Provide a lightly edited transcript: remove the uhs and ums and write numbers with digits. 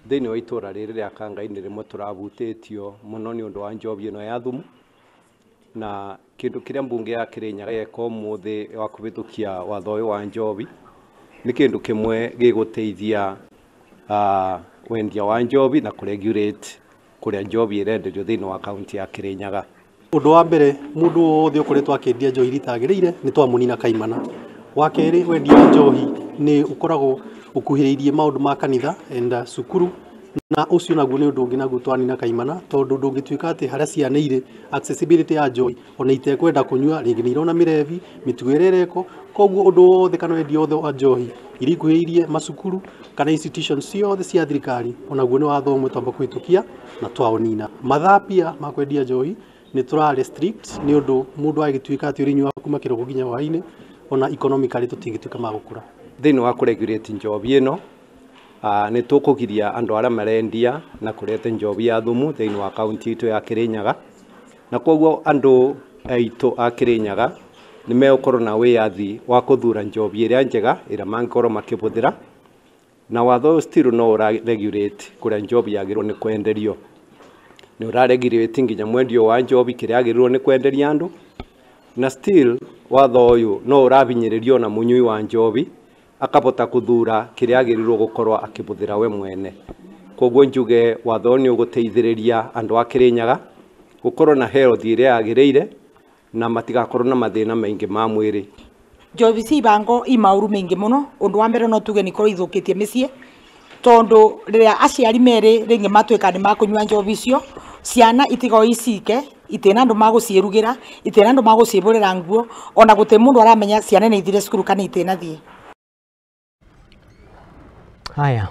Thĩinĩ wa itũra rĩrĩ rĩa Kangai-inĩ rĩmwe tũrabutĩtio mũno nĩ ũndũ wa njobi ĩno ya thumu, na kĩndũ kĩrĩa mbunge ya Kirinyaga yeka ũmũthĩ wa kũhĩtũkia watho ũyũ wa njobi nĩ kĩndũ kĩmwe gĩgũteithia wendia wa njobi na kũregulate kũrĩa njobi ĩrenderio thĩinĩ wa kaunti ya Kirinyaga. Ũndũ wa mbere mũndũ wothe ũkoretwo akĩendia njohi ritagĩrĩire nĩ twamũnina kaimana. Wa kerĩ, wendia wa njohi nĩ ũkoragwo ũkuhĩrĩirie maũndũ ma kanitha and cukuru, na ũcio naguo nĩ ũndũ ũngĩ naguo twanina kaimana, tondũ ndũngĩtuĩka atĩ harĩa ciana irĩ accessibility ya njohi ona itekwenda kũnyua rĩngĩ nĩ irona mĩrebi mĩtugo ĩrĩa ĩrekwo. Koguo ũndũ wothe kana wendia wothe wa njohi iria ikuhĩrĩirie macukuru kana institutions ciothe cia thirikari onaguo nĩ watho ũmwe twamba kũhĩtũkia na twaũnina. Mathaa pia ma kwendia njohi nĩ tũra restrict nĩ ũndũ mũndũ agĩtuĩka atĩ ũrĩnyuaga kuma kĩroko nginya hwaĩ-inĩ, ona economically tũtingĩtuĩka ma gũkũra. Thĩinĩ wa kũregulate njobi ĩno, nĩ tũkũgiria andũ arĩa marendia na kũrete njobi ya thumu thĩinĩ wa kaunti itũ ya Kirinyaga, na koguo andũ aitũ a Kirinyaga nĩ megũkorwo na wĩyathi wa kũthura njobi ĩrĩa njega ĩrĩa mangĩkorwo makĩbũthĩra, na watho ũyũ still no ũra regulate kũrĩa njobi yagĩrĩirwo nĩ kwenderio. Nĩ ũra regulate nginya mwendio wa njobi kĩrĩa agĩrĩirwo nĩ kwenderia andũ, na still watho ũyũ no ũrabinyĩrĩrio na mũnyui wa njobi akabota kũthura kĩrĩa agĩrĩirwo gũkorwo akĩbũthĩra we mwene. Koguo njuge watho ũyũ nĩ ũgũteithĩrĩria andũ a Kirinyaga gũkorwo na health ĩrĩa yagĩrĩire na matigakorwo na mathĩna maingĩ ma mwĩrĩ. Njobi ci ibango i maũru maingĩ mũno. Ũndũ wa mbere no tuge nĩ ikorwo ithũkĩtie mĩciĩ, tondũ rĩrĩa aciari merĩ rĩngĩ matuĩka nĩ makũnyua njobi icio, ciana itigoo icike, itina andũ magũciĩrugĩra, itina andũ magũciĩbũrĩra nguo, ona gũtirĩ mũndũ aramenya ciana nĩ ithire cukuru kana itinathiĩ. Haya.